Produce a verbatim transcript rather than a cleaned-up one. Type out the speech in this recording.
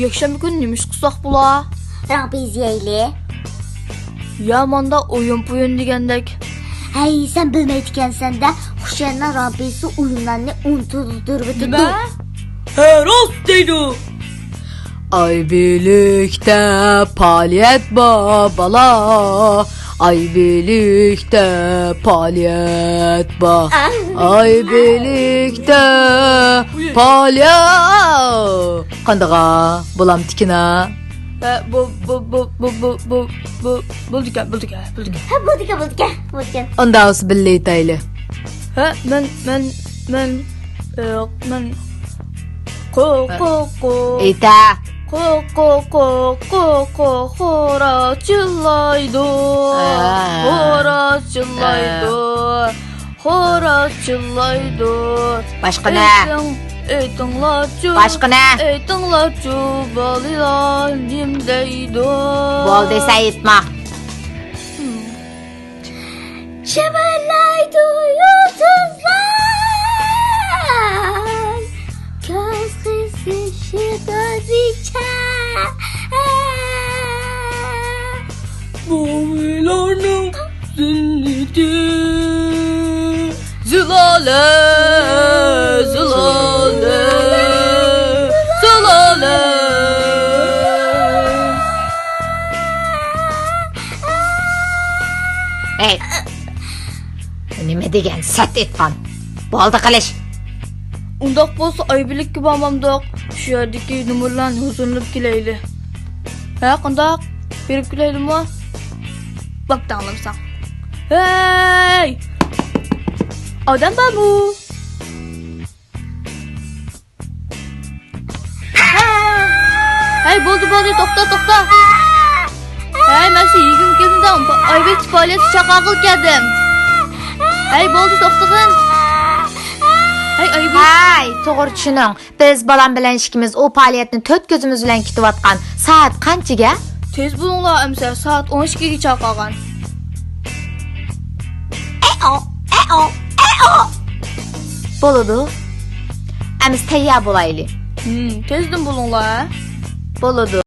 يەكشەنبە كۈنى نېمە ئىش قىلساق بولا؟ رامپىز يەيلى. يا ماندا ئويۇن-پويۇن دېگەندەك. ھەي، سەن بىلمەيدىكەنسەن-دە، خۇشيەننىڭ رامپىزى ئويۇنلارنى ئۇنتۇلدۇرۇۋېتىدۇ. نېمە؟ ھە، راست دەيدۇ. ئايبىلىكتە پائالىيەت بار، بالا. ئايبىلىكتە پائالىيەت بار. ئايبىلىكتە پائالىيەت. قاندىغا؟ بولامتىكىنا؟ ھە، بۇ، بۇ، بۇ، بولىدىكەن، بولىدىكەن، بولىدىكەن. ھە، بولىدىكەن، بولىدىكەن، بولىدىكەن. ئۇندا بولسا بىللە ئېيتايلى. ھە، مەن، مەن، مەن، ئى، مەن. قو، قو، قو. ئېيتە. قو، قو، قو، قو، قو، خوراز چىللايدۇ. ھە. خوراز چىللايدۇ. ھە. خوراز چىللايدۇ. باشقا نە؟ ئېيتىڭ، ئېيتىڭلارچۇ. باشقا نە؟ ئېيتىڭلارچۇ، بالىلار نېمە دەيدۇ؟ بولدى، سەن ئېيتما. شىۋىرلايدۇ يۇلتۇزلار، كۆز قىسىشىپ ئۆزىچە. بوۋىلارنىڭ زىننىتى. زۇلالە، زۇلالە، زۇلالە. ھەي، نېمە دېگەن سەت ئېيتقان؟ بولدى قىلىش. ئۇنداق بولسا ئايبىلىككە بارمامدۇق؟ شۇ يەردىكى نومۇرلارنى ھۇزۇرلىنىپ كېلەيلى. ھە، قانداق؟ بېرىپ كېلەيلىمۇ؟ بوپتۇ، ئاڭلىمىساڭ. ھەي! ئادەم بارمۇ؟ ھەي، بولدى، بولدى، توختا، توختا. ھەي، مەن شۇ يېگۈم كېلىدىغان ئايبەك پائالىيەتكە چاقىرغىلى كەلدىم. ھەي، بولدى، توختىغىن. ھەي، ئايبەك. ھەي، توغرا چۈشىنىڭ. بىز بالام بىلەن ئىككىمىز ئۇ پائالىيەتنى تۆت كۆزىمىز بىلەن كۈتۈۋاتقان. سائەت قانچىگە؟ تېز بولۇڭلار، ئەمىسە سائەت ئون ئىككىگە چاقىرغان. ئەئو، ئەئو، ئەئو. بولىدۇ. ئەمىسە تەييار بولايلى. ھىم، تېزدىن بولۇڭلار، ھە؟ بولىدۇ.